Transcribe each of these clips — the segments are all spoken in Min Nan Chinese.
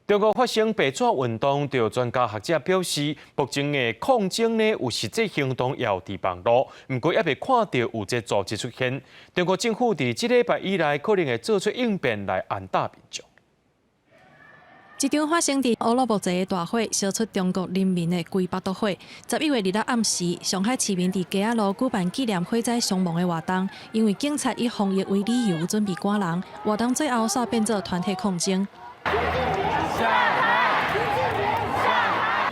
中國發生白紙運動，就專家學者表示，目前的抗爭呢有實際行動，也有佇網路，毋過猶未看著有這組織出現。中國政府佇這禮拜以來，可能會做出應變來安撫民眾。這場發生佇烏魯木齊的大火，燒出中國人民的規腹肚火。11月2日暗時，上海市民佇街仔路舉辦紀念火災傷亡的活動，因為警察以防疫為理由準備趕人，活動最後煞變做團體抗爭。下台！下台！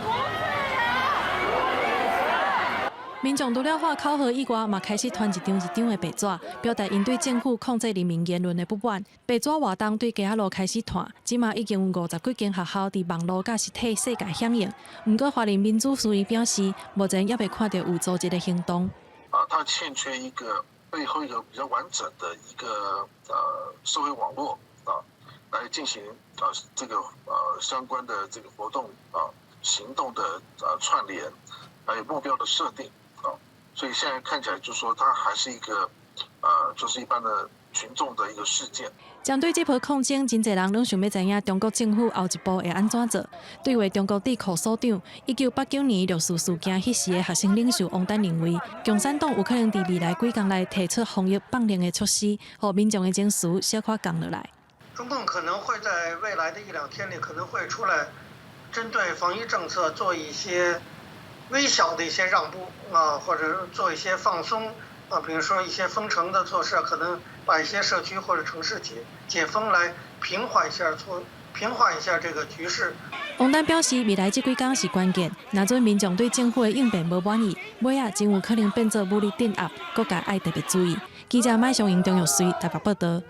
民眾除了喊口號以外，嘛開始傳一張一張的白紙，表達𪜶對政府控制人民言論的不滿。白紙活動對街仔路開始傳，這馬已經有50幾間學校佇網路佮實體世界響應。毋過，華人民主書院表示，目前猶未看著有組織的行動。啊，它欠缺一個背後一個比較完整的一個社會網絡啊，來進行啊這個相關的這個活動啊行動的串聯，還有目標的設定啊，所以現在看起來就是說，它還是一個就是一般的群眾的一個事件。針對這波抗爭，真濟人攏想欲知影中國政府後一步會按怎做。對話中國智庫所長，1989年六四事件彼時的學生領袖王丹認為，共產黨有可能佇未來幾工內提出防疫放令的措施，予民眾的情緒小可降落來。中共可能會在未來的一兩天裡，可能會出來針對防疫政策做一些微小的一些讓步啊，或者做一些放鬆啊，比如說一些封城的措施，可能把一些社區或者城市解封，來平緩一下這個局勢。王丹表示，未來這幾工是關鍵，若準民眾對政府的應變無滿意，尾仔真有可能變做武力鎮壓，國家愛特別注意。記者麥尚瑩、張玉穗台北報道。